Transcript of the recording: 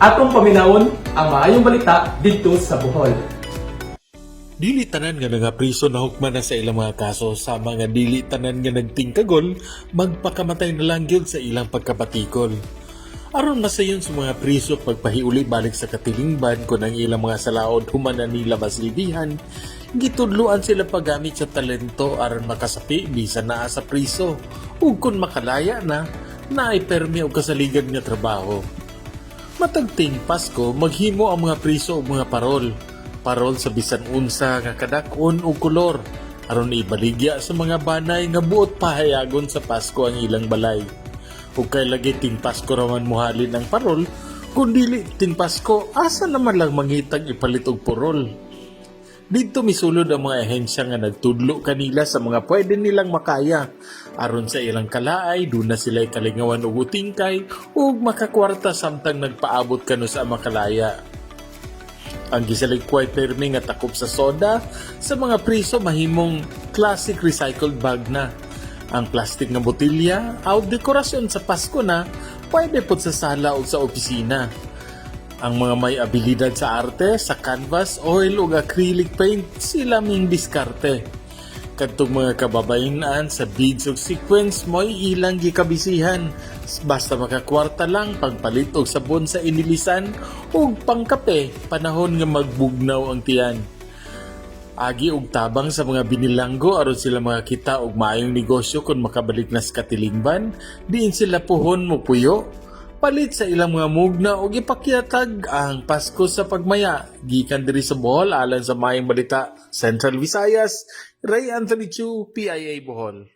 Atong paminawon ang maayong balita didto sa Bohol. Dili tanan nga nangapriso na hukman na sa ilang mga kaso, sa mga dili tanan nga nagtingkagol magpakamatay na lang gyud sa ilang pagkabatikol. Aron masayon sa mga priso pagpahiuli balik sa katilingban kung ang ilang mga salaod human na nila masilbihan, gitudloan sila paggamit sa talento aron makasapi bisan naa sa priso ug kun makalaya na, naay permi og kasaligan nga trabaho. Matag ting Pasko, maghimo ang mga priso og mga parol. Parol sa bisan unsa nga kadak-on og kolor aron ibaligya sa mga banay nga buot pahayagon sa Pasko ang ilang balay. Ug kay lagi ting Pasko raman muhalin ang parol, kung dili ting Pasko, asa naman lang mangitag ipalit og parol? Didto misulod ang mga ahensya nga nagtudlo kanila sa mga pwede nilang makaya. Aron sa ilang kalaay, duna sila'y kalingawan og utingkay ug makakwarta samtang nagpaabot kano sa makalaya. Ang gisalikway permi nga takop sa soda sa mga priso mahimong classic recycled bag na. Ang plastic nga botilya aw dekorasyon sa Pasko na pwede pod sa sala o sa opisina. Ang mga may abilidad sa arte, sa canvas, oil ug acrylic paint, sila ming diskarte. Kadtong mga kababayen-an sa beads ug sequins mo'y ilang gikabisihan. Basta makakwarta lang pagpalit og sabon sa inilisan ug pangkape panahon nga magbugnaw ang tiyan. Agi og tabang sa mga binilanggo aron sila makakita og maayong negosyo kung makabalik na sa katilingban, diin sila puhon mopuyo. Palit sa ilang mga mugna og ipakiatag ang Pasko sa pagmaya. Gikan diri sa Bohol alang sa Maayong Balita, Central Visayas, Ray Anthony Chu, PIA Bohol.